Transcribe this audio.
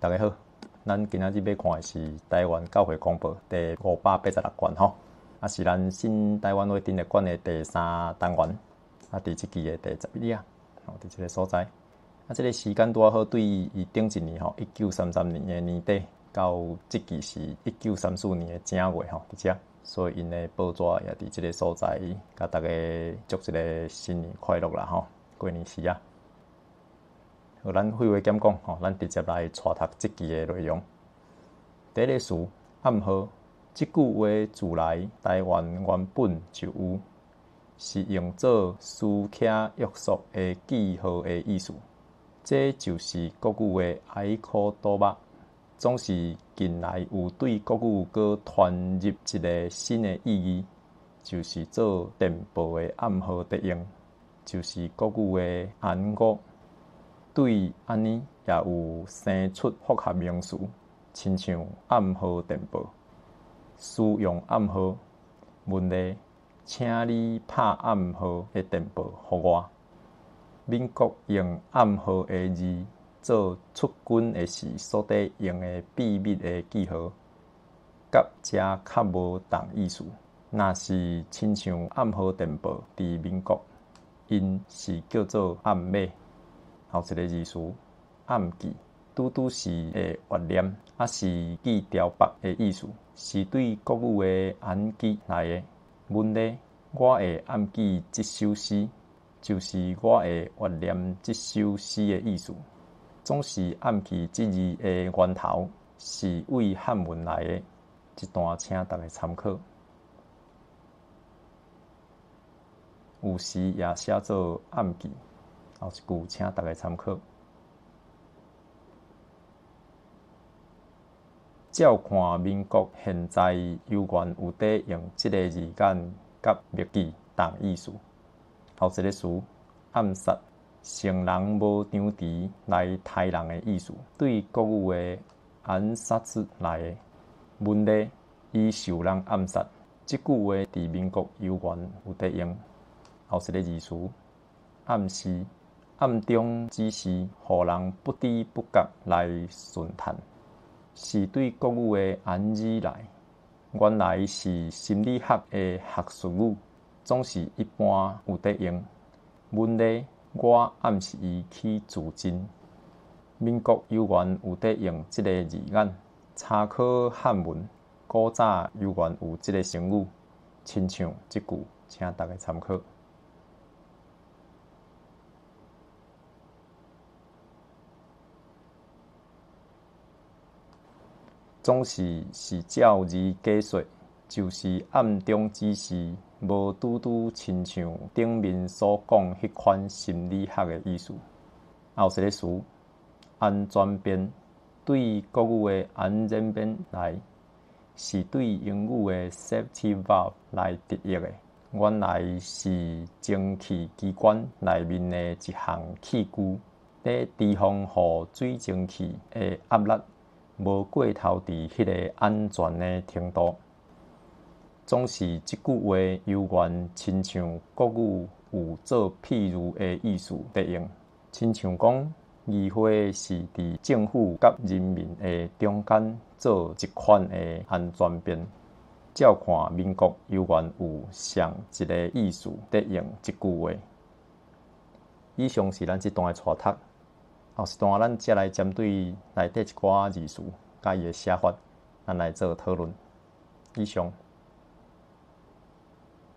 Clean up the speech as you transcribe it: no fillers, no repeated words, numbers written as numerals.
大家好，咱今仔日欲看的是台灣教會公報第586卷吼，啊是咱新台灣話陳列館的第三單元，啊佇這期的第11頁，吼佇這个所在。啊，這个時間拄仔好對伊頂一年吼，1933年的年底到這期是1934年的正月吼，佇遮，所以𪜶的報紙也佇這个所在，共大家祝一个新年快樂啦吼，過年時啊。好，咱廢話減講吼，咱直接來帶讀這期的內容。第一个詞暗號，這句話自來台灣原本就有，是用做私徛約束的記號的意思。這就是國語的合言葉，總是近來有對國語閣傳入一个新的意義，就是做電報的暗號佇用，就是國語的按語。對按呢，也有生出複合名詞，親像暗號電報。使用暗號，問題，請你拍暗號的電報予我。民國用暗號的字做出軍的時所佇用的秘密的記號，佮遮較無仝意思。若是親像暗號電報，佇民國，𪜶是叫做暗碼。後一个字詞，暗記，拄拄是會越念，抑是記牢縛的意思，是對國語的按記來的。問題，我會暗記這首詩，就是我會越念這首詩的意思。總是暗記這字的源頭是對漢文來的。這段請大家參考。有時也寫做暗記。後一句，請大家參考。照看民國現在猶原有佇用這个字眼佮密記仝意思。後一个詞，暗殺，成人無張持來刣人的意思，對國語的按殺字來的。問題，伊受人暗殺，這句話佇民國猶原有佇用。後一个字詞，暗示。暗中指示，予人不知不覺來順趁，是對國語的按字來。原來是心理學的學術語，總是一般有佇用。問題，我暗示伊去自盡。民國猶原有佇用這个字眼，參考漢文，古早猶原有這个成語，親像這句，請大家參考。總是是照字解說，就是暗中指示，無拄拄親像頂面所講彼款心理學的意思。後一个詞，安全便，對國語的安全便來，是對英語的 safety valve 來直譯的。原來是蒸汽機關內面的一項器具，佇提防予水蒸氣的壓力無過頭佇彼个安全的程度。總是這句話猶原親像國語有做譬喻的意思佇用，親像講議會是佇政府佮人民的中間做一款的安全便。照看民國猶原有上一个意思佇用這句話。以上是咱這段的帶讀。後一段咱才來針對內底一寡字詞佮伊的寫法，咱來做討論。以上。